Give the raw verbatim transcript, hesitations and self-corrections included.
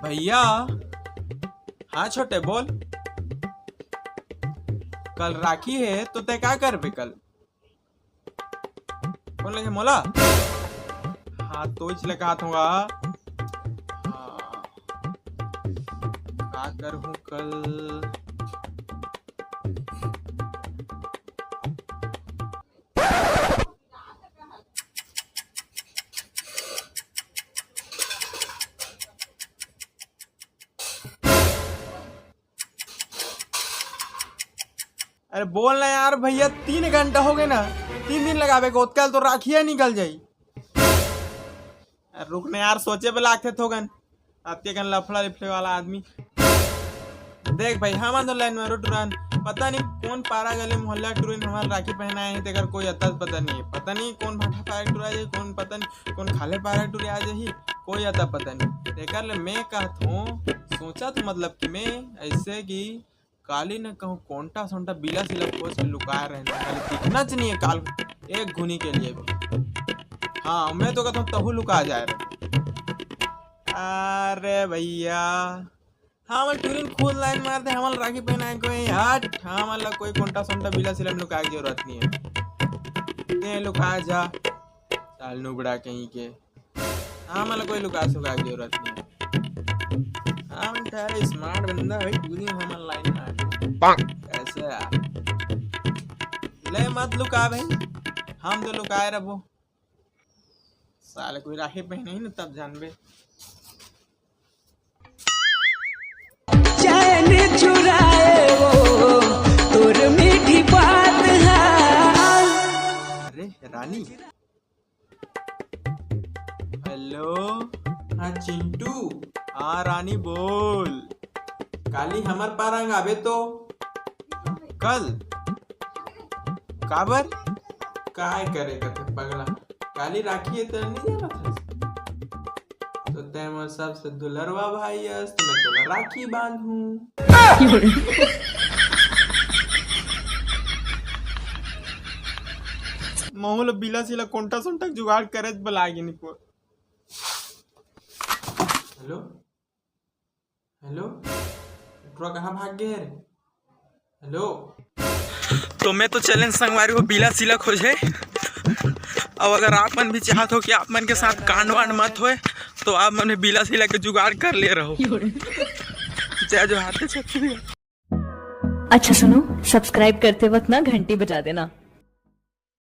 भैया। हाँ छोटे, बोल। कल राखी हे, तो तैं का करबे कल? कौन लगे मोला? हाँ, तो इच लगा होगा। हाँ, का करहूँ कल? अरे बोल ना यार भैया, तीन घंटा हो गए ना, तीन दिन लगाबे, ओतका ले तो राखिया निकल जाई। अरे रुक ना यार, सोचे बर लागथे थोकन, अतके कन लफड़ा लिफड़े वाला आदमी। देख भाई, हमन तो लाइन मारो टुरन, पता नहीं कौन पारा गली मोहल्ला टुरन हमर राखी पहनाए हे, तेकर कोई अता पता नहीं है। पता नहीं कौन भाठा पारा टुरा जाही, कौन पता नहीं कौन खाल्हे पारा टुरा जाही, कोई अता पता नहीं। तेकर ले मैं कहत हूँ, सोचा तो मतलब कि मैं ऐसे कि काली न कहूँ कोंटा सोंटा बिला सिला खोज के लुकाए रहे, काली दिखना च नहीं है काल एक घुनी के लिए भी। हाँ, मैं तो कहता हूँ तहू लुका जाए रहे। अरे भैया, हमन टुरिन खुद लाइन मारथे, हमन राखी पहनाए कोई हट, हमन ला कोई कोंटा सोंटा बिला सिला में लुकाए के जरूरत नहीं है। ते लुका जा, साल नुबड़ा कहीं के। हमन ला कोई लुका सुका के जरूरत नहीं है। हमन ठहरे स्मार्ट बंदा भाई, टुरी हमन लाइन मार। कैसे यार? ले मत लुका भाई, हम तो लुकाए रहो। साले कोई राखी पहने ही ना तब जानबे। चैन चुराए वो तोर मीठी बात है। अरे रानी। हेलो। हाँ चिंटू। हाँ रानी बोल। काली हमर पारा अंग आबे तो। कल? काबर? काय करे कथे पगला? काली राखी है तो नहीं जानत हस? तो तैं मोर सबसे दुलरवा भाई अस, तो मैं तोला राखी बांधूं। महू ल बिला सिला कोंटा सोंटा के जुगाड़ करे बर लागे निको। हेलो, हेलो, टुरा कहाँ भाग गए रे? हेलो। तो मैं तो चैलेंज संगवारी हो बिला सिला खोजे। अब अगर आप मन भी चाहत हो कि आप मन के साथ कांड वांड मत होए, तो आप मन भी बिला सिला के जुगाड़ कर ले रहो। जय जोहार, जय छत्तीसगढ़। अच्छा सुनो, सब्सक्राइब करते वक्त ना घंटी बजा देना।